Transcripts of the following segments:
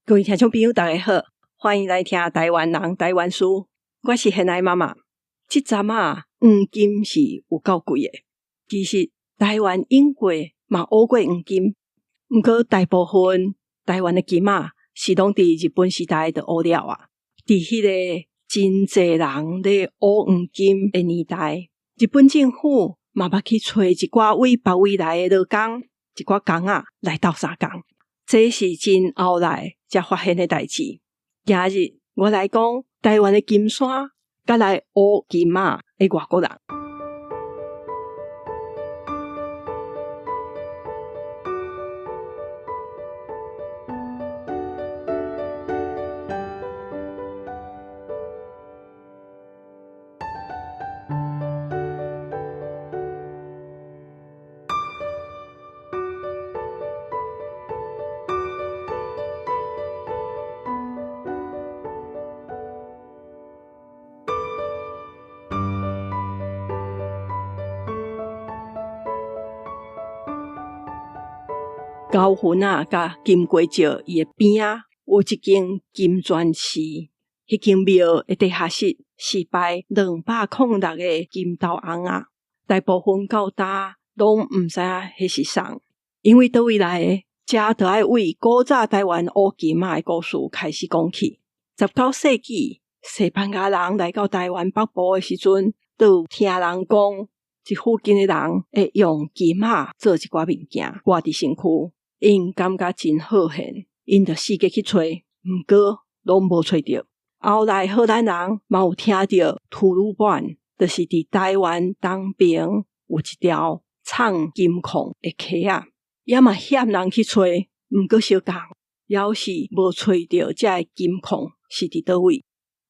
各位聽眾朋友，大家好，歡迎來聽台灣人台灣事。我是賢愛媽媽。這陣仔黃金是有夠貴的。其實台灣永過嘛挖過黃金，毋過大部分台灣的金仔是攏佇日本時代就挖了啊。佇彼个真濟人咧挖黃金的年代，日本政府嘛捌去揣一寡為別位來的勞工，一寡工仔來鬥相共。這是真後來才發現的代誌。今日我來講台灣的金山，佮來挖金仔的外國人。高雄啊，佮金瓜石伊的邊仔有一間金泉寺，彼間廟的地下室是擺206個金頭尪仔，大部分到今攏毋知影彼是啥，因為佗位來的，這就愛為古早台灣挖金仔的故事開始講起。19世紀西班牙人來到台灣北部的時陣，就有聽人講，這附近的人會用金仔做一寡物件掛佇身軀，𪜶感覺真好現，𪜶就四界去揣，毋過攏無揣著。後來荷蘭人嘛有聽著吐魯番，就是佇台灣東邊有一條藏金礦的溪仔，也嘛遣人去揣，毋過相仝，猶是無揣著這个金礦是佇佗位。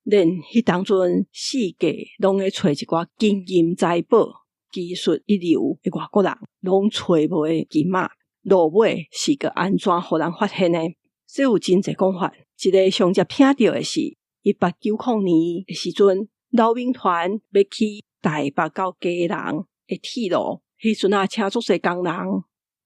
連彼當陣四界攏咧揣一寡金銀財寶、技術一流的外國人，攏揣無的金仔，落尾是閣按怎予人發現的？這有真濟講法。一个上捷聽著的是，1890年的時陣，老兵團欲起台北到基隆的鐵路，彼陣仔請足濟工人，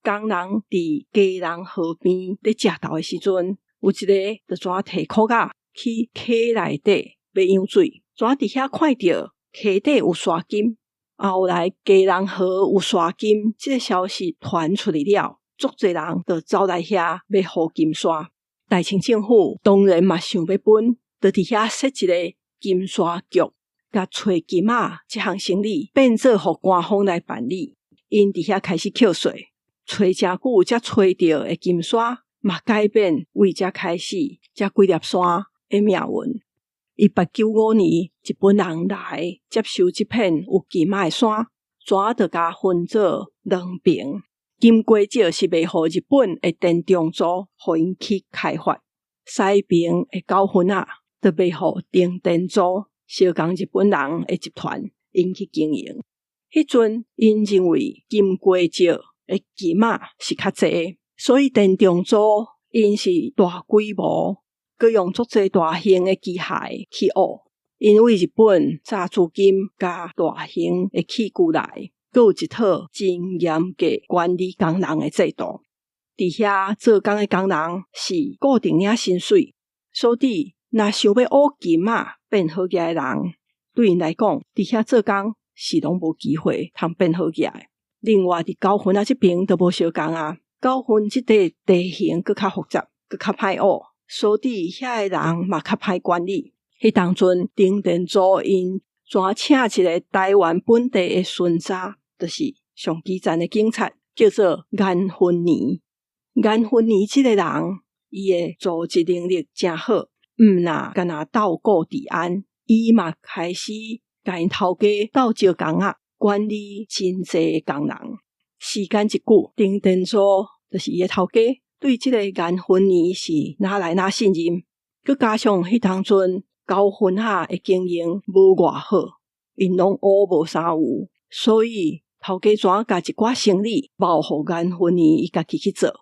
工人佇基隆河邊咧食豆的時陣，有一个就怎提箍仔去溪內底欲飲水，怎佇遐看著溪底有沙金。後來基隆河有沙金這个消息傳出去了，足濟人就走來遐欲予金沙。大清政府當然嘛想欲分，就佇遐設一个金沙局，共揣金仔這項生意變做予官方來辦理。𪜶佇遐開始扣稅，揣誠久才揣著的金沙，嘛改變為這開始這幾粒山的命運。1895年，日本人來接收這片有金仔的山，怎就共分做兩爿。金瓜石是賣予日本的田中組，予𪜶去開發；西爿的九份仔，就賣予町田組，相仝日本人的集團，𪜶去經營。彼陣𪜶認為金瓜石的金仔是較濟，所以田中組𪜶是大規模，閣用足濟大型的機械去挖。因為日本早資金佮大型的器具來，閣有一套真嚴格管理工人的制度。佇遐做工的工人是固定領薪水，所以若想欲挖金仔變好額的人，對𪜶來講，佇遐做工是攏無機會通變好額的。另外，佇九份仔這爿就無相仝啊，九份這塊地形閣較複雜，閣較歹挖，所以遐的人嘛較歹管理。彼當陣，町田組𪜶怎請一个台灣本地的巡查，就是上基層的警察，叫做顏芬年。顏芬年這个人，伊的組織能力誠好，毋若干焦鬥顧治安，伊嘛開始共𪜶頭家鬥招工仔，管理真濟工人。時間一久，町田組就是伊的頭家，對這个顏芬年是愈來愈信任。閣加上彼當陣九份仔的經營無偌好，𪜶攏烏無三有，所以頭家怎共一寡生意包予顏芬年伊家己去做。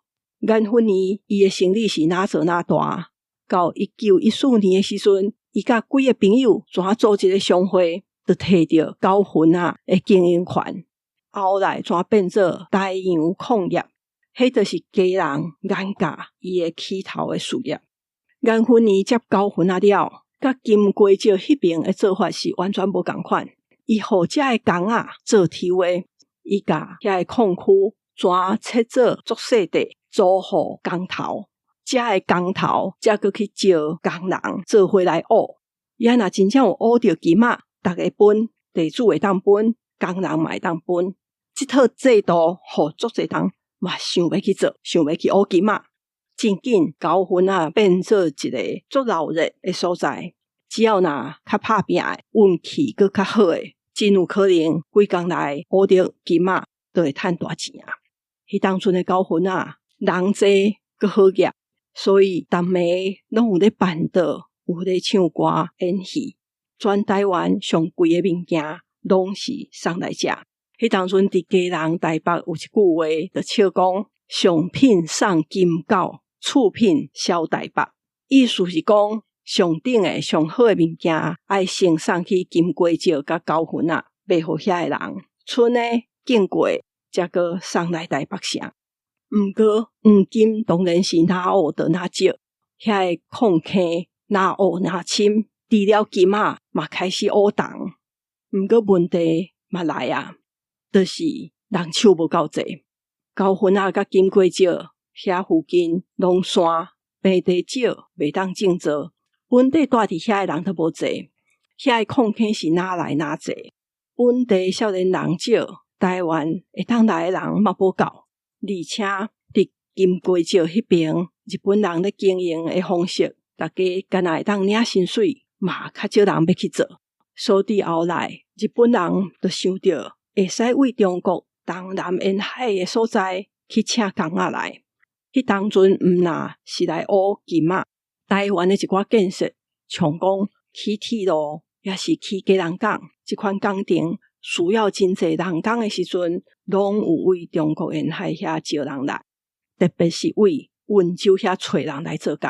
顏芬年伊的生意是愈做愈大。到1914年的時陣，伊佮幾个朋友怎組一个商會，就提著九份仔的經營權。後來怎變做台陽礦業，彼就是基隆顏家伊的起頭的事業。顏芬年接九份仔了，佮金瓜石彼爿的做法是完全無仝款。伊予遮的工仔做抽的，伊共遐个礦區全切做足細塊，租予工頭。遮的工頭才閣去招工人做伙來挖。遐若真正有挖著金仔，逐家分，地主會當分，工人嘛會當分。這套制度，予足濟人嘛想欲去做，想欲去挖金仔。真緊九份仔變做一个足鬧熱的所在。只要若較拍拚的，運氣閣較好的，真有可能幾工內挖著金仔，就會趁大錢啊！彼當陣的九份仔，人濟閣好額，所以逐暝攏有咧辦桌，有咧唱歌演戲。全台灣上貴的物件，攏是送來遮。彼當陣佇基隆、台北有一句話，就笑講：上品送金九，次品銷台北。意思是講，上等的、上好的物件，愛先送去金瓜石佮九份仔，賣予遐的人。賰的經過，才閣送來台北城。毋過黃金當然是若挖就若少，遐个礦坑若挖若深，除了金仔，嘛開始挖銅。毋過問題嘛來啊，就是人手無夠濟。九份仔佮金瓜石遐附近攏山，平地少，袂當種作。本地蹛佇遐的人都無濟，遐个礦坑是若來若濟。本地少年人少，台灣會當來的人嘛無夠。而且佇金瓜石彼爿，日本人咧經營的方式，逐家敢若會當領薪水，嘛較少人欲去做。所以後來日本人就想著會使為中國東南沿海的所在去請工仔來。彼當陣毋若是來挖金仔，台灣的一寡建設，像講起鐵路，抑是起基隆港，這款工程需要真濟人工的時陣，攏有為中國沿海遐招人來，特別是為溫州遐揣人來做工。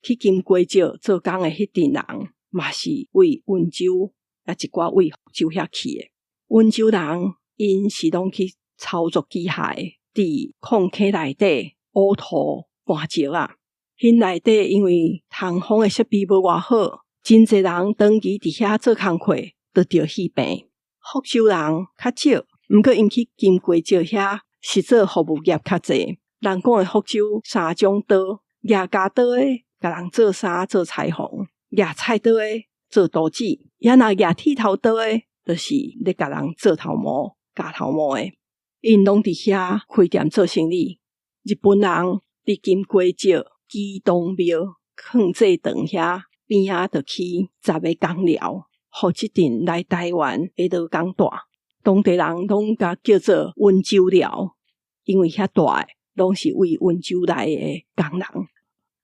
去金瓜石做工的彼陣人，嘛是為溫州抑一寡為福州遐去的。溫州人𪜶是攏去操作機械，佇礦坑內底挖土搬石仔。𪜶內底因為通風的設備無偌好，真濟人長期佇遐做工課，就著肺病。福州人較少，毋過𪜶去金瓜石遐是做服務業較濟。人講的福州三種刀，舉鉸刀的共人做衫做裁縫，舉菜刀的做刀子，抑若舉剃頭刀的，就是咧共人做頭毛、鉸頭毛的。𪜶攏佇遐開店做生意。日本人佇金瓜石基隆廟礦製場遐邊仔，就起十个工寮，予這陣來台灣的勞工蹛。當地人攏共叫做溫州寮，因為遐蹛的攏是為溫州來的工人。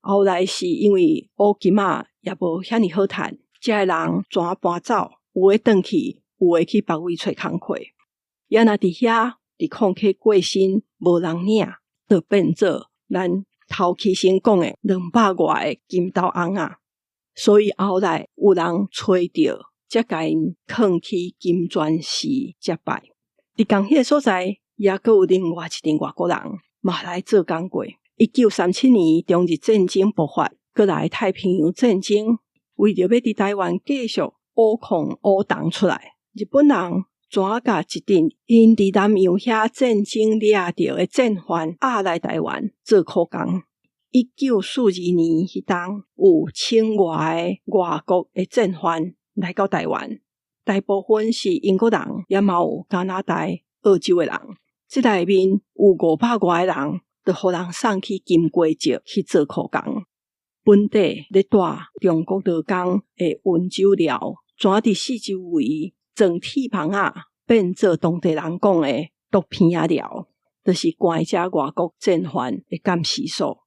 後來是因為挖金仔也無遐爾好趁，遮的人全搬走，有的轉去，有的去別位揣工課。抑若佇遐佇礦坑過身，無人領，就變做咱頭起先講的兩百外个金豆尪仔。所以後來有人揣著，才共𪜶囥去金泉寺遮拜。佇仝彼个所在，抑閣有另外一陣外國人嘛來做工過。1937年中日戰爭爆發，閣來太平洋戰爭，為著欲佇台灣繼續挖礦挖銅出來，日本人怎共一陣𪜶佇南洋遐戰爭掠著的戰犯押來台灣做苦工。1942年彼冬，有千外个外國的戰犯來到台灣，大部分是英國人，也嘛有加拿大、澳洲的人。這內面有五百外个人，就予人送去金瓜石去做苦工。本地咧蹛中國勞工的溫州寮，怎佇四周圍裝鐵棚仔，變做當地人講的毒鼻仔寮，就是關遮外國戰犯的監視所。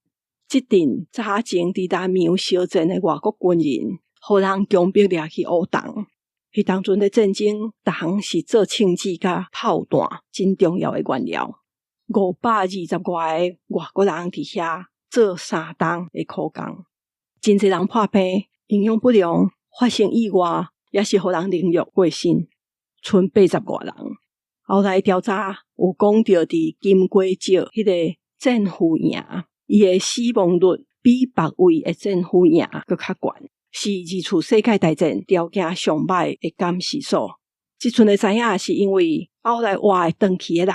這陣早前佇南洋相戰的外國軍人，予人強迫掠去挖銅。彼當陣咧戰爭，銅是做槍支佮炮彈真重要的原料。520外个外國人佇遐做3冬的苦工，真濟人破病、營養不良、發生意外，抑是予人凌虐過身，賰80外人。後來調查有講著佇金瓜石彼个戰俘營，伊的死亡率比別位的戰俘營閣較懸，是二次世界大戰條件上䆀的監視所。這陣會知影是因為後來活會轉去的人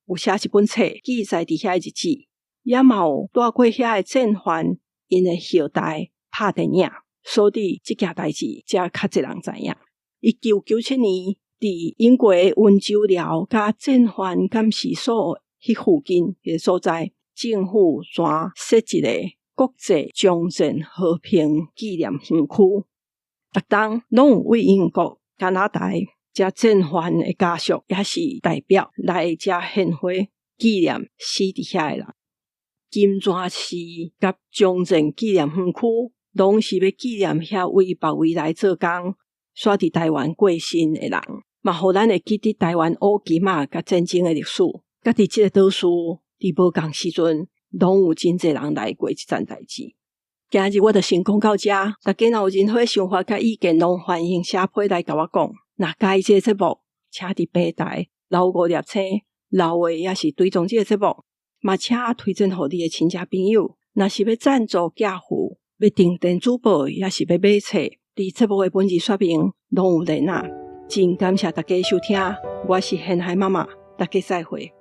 有寫一本冊記載佇遐的日子，也嘛有蹛過遐的戰犯𪜶的後代拍電影，所以這件代誌才較濟人知影。1997年，佇英國溫州寮佮戰犯監視所彼附近彼个所在，政府轉設一个國際終戰和平紀念園區。逐冬攏有位英國、加拿大遮戰犯的家屬，抑是代表來遮獻花紀念死佇遐的人。金磚寺佮終戰紀念園區，攏是欲紀念遐位別位來做工，煞佇台灣過身的人，嘛予咱會記得台灣烏金仔佮戰爭的歷史。佮佇這个島嶼，佇無仝時陣，攏有真濟人來過這層代誌。今日我就先講到遮，大家若有任何想法佮意見，攏歡迎寫批來共我講。若喜歡這个節目，請佇平台留五粒星，留話抑是追蹤這个節目，嘛請推薦予你的親戚朋友。若是欲贊助寄付，欲訂電子報，抑是欲買冊，佇節目的文字說明攏有連仔。真感謝大家收聽，我是現海媽媽，大家再會。